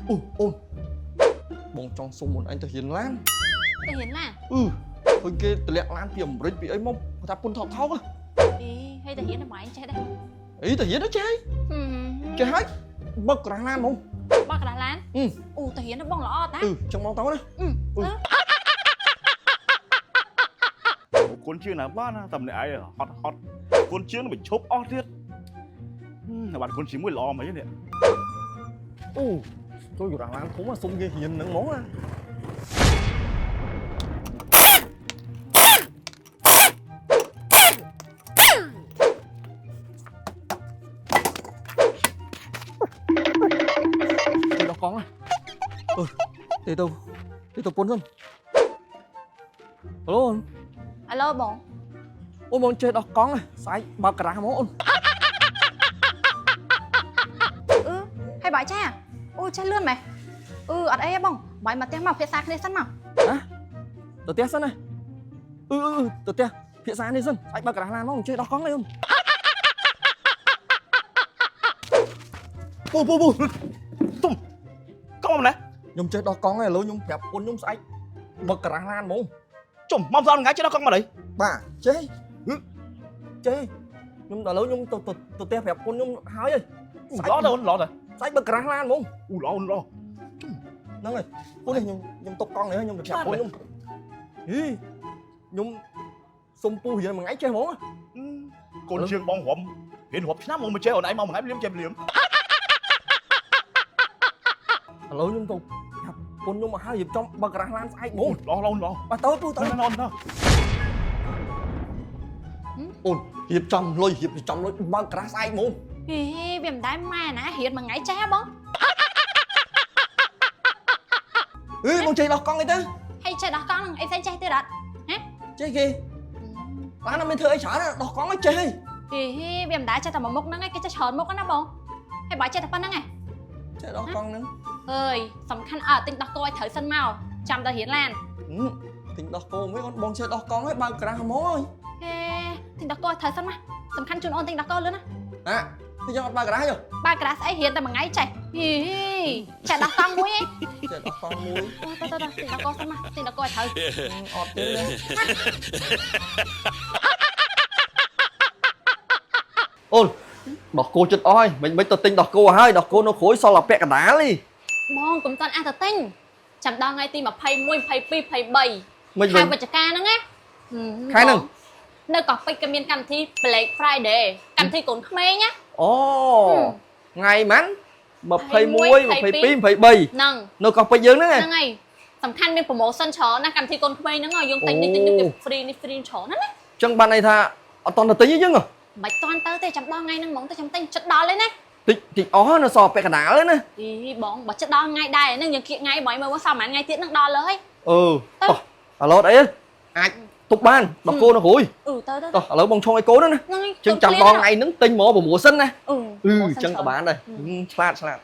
អូអូនបងចង់សុំមុនអញទៅរៀនឡាន ទៅរៀនឡាន អឺឃើញគេតម្លាក់ឡានពីអាមេរិកពីអីមកគាត់ថាពុនថោកថោកហ៎ អីហើយទៅរៀនតែបងឯងចេះដែរ អីទៅរៀនទៅចេះចេះហើយបើកក្រាស់ឡានហ្មង បើកក្រាស់ឡាន អឺ អូទៅរៀនទៅបងល្អតា អឺចង់មកទៅណា អឺ អឺ គុណជាងណាបានណាតែម្នាក់ឯងហត់ហត់គុណជាងនឹងបញ្ឈប់អស់ទៀតហឹមបានគុណជាមួយល្អមិននេះ អូចូលក្រាស់ឡានធំហ៎សុំគេរៀនហ្នឹងហ្មងណាទៅដល់កង់ហ៎អឺទេទៅទេទៅពុនសិនហៅឡូ អាឡូបង អូនបងចេះដោះកង់ហ៎ស្អែកបើកក្រាស់ហ្មងអូន អឺហើយបងចាអូចេះលឿនម៉េះអឺអត់អីទេបងបងមកផ្ទះមកភាសាគ្នាសិនមក ទៅផ្ទះសិនណាអឺអឺអឺទៅផ្ទះភាសានេះសិនស្អែកបើកក្រាស់ឡានហ្មងចេះដោះកង់ទេអូនពូពូពូ ទុំកុំណា ខ្ញុំចេះដោះកង់ហើយឥឡូវខ្ញុំប្រាប់អូនខ្ញុំស្អែកបើកក្រាស់ឡានហ្មង ជុំមកសំថ្ងៃចេះដល់កង់មកđấy បាទចេះហឹចេះខ្ញុំដល់ឥឡូវខ្ញុំទៅទៅទៅផ្ទះប្រាប់អូនខ្ញុំហើយហើយ ល្អទៅអូនល្អទៅ ស្អែកបើកក្រាស់ឡានហ្មង អូល្អអូនល្អ ហ្នឹងហើយពូនេះខ្ញុំខ្ញុំຕົកកង់នេះហើយខ្ញុំទៅប្រាប់អូនខ្ញុំហីខ្ញុំសុំពូរៀនមួយថ្ងៃចេះហ្មង គុណជាងបងរំរៀនរាប់ឆ្នាំមកមកចេះអូនឯងមកមួយថ្ងៃភ្លាមចេះភ្លាម ឥឡូវខ្ញុំទៅប្រាប់ពុនខ្ញុំមកហើយរៀបចំបើកក្រាស់ឡានស្អែកហ្ម អូ ង ល្អល្អល្អ បាទទៅពូទៅ ទៅអូនទៅ អូនរៀបចំលុយរៀបចំលុយបើកក្រាស់ស្អែកហ្មង ហេវាមិនដែរម៉ែណារៀនមួយថ្ងៃចេះហ៎បង អឺបងចេះដោះកង់អីទៅ ហើយចេះដោះកង់ហ្នឹងអីផ្សេងចេះទៀតអត់ ចេះគេឡានអត់មានធ្វើអីច្រើនទេដោះកង់ឲ្យចេះហី ហេវាមិនដែរចេះតែមួយមុខហ្នឹងឯងគេចេះច្រើនមុខណាបងហើយបងចេះតែប៉ុណ្្នឹងឯង ចេះដោះកង់ហ្នឹង អើយសំខាន់អត់ទិញដោះគោឲ្យត្រូវសិនមកចាំទៅរៀនឡាន ហឹមទិញដោះគោមួយអូនបងចេះដោះកង់ឲ្យបើកក្រាស់ហ្មងហើយ ហេទិញដោះគោឲ្យត្រូវសិនមកសំខាន់ជូនអូនទិញដោះគោលឿនណា អាទីយើងអត់បើកក្រាស់ទេ បើក្រាស់ស្អីរៀនតែមួយថ្ងៃចេះហីចេះដោះកង់មួយឯង ចេះដោះកង់មួយ ទៅទៅទៅទិញដោះគោសិនមកទិញដោះគោឲ្យត្រូវ អត់ទេណាអូនដោះគោចិត្តអស់ហើយមិនមិនទៅទិញដោះគោឲ្យហើយដោះគោនៅក្រួយសល់តែពាក់កណ្ដាលទេ បងកុំតាន់អះទៅទិញចាំដល់ថ្ងៃទី21 22 23 មិនវិញ ខែវិច្ឆិកាហ្នឹងណា ខែហ្នឹង នៅកោះពេជ្រក៏មានកម្មវិធី Black Friday កម្មវិធីកូនក្មេងណា អូថ្ងៃម៉ាន់21 22 23 ហ្នឹង នៅកោះពេជ្រយើងហ្នឹងឯង ហ្នឹងហើយសំខាន់មាន promotion ច្រើនណាកម្មវិធីកូនក្មេងហ្នឹងយើងទិញនេះទិញនេះគេ free នេះ free ច្រើនណាស់ណា ចឹងបានន័យថាអត់តន់ទៅទិញទេយើងហ៎ មិនតាន់ទៅទេចាំដល់ថ្ងៃហ្នឹងហ្មងទៅចាំទិញចិត្តដល់ហើយណា តិចតិចអស់នៅសល់ពាក់កណ្ដាលទេណា អីបងបើចិត្តដល់ថ្ងៃដែរហ្នឹងយើងគៀកថ្ងៃបងមើលមកសល់ប្រហែលថ្ងៃទៀតហ្នឹងដល់លើហើយ អឺតោះឥឡូវអត់អីទេអាចទប់បានដោះគោនៅក្រួយ អឺទៅទៅ តោះឥឡូវបងឆុងឲ្យកូនហ្នឹងណា ហ្នឹងហើយ ចឹងចាំដល់ថ្ងៃហ្នឹងទិញហ្មង promotion ណា អឺ អឺចឹងក៏បានដែរឆ្លាតឆ្លាត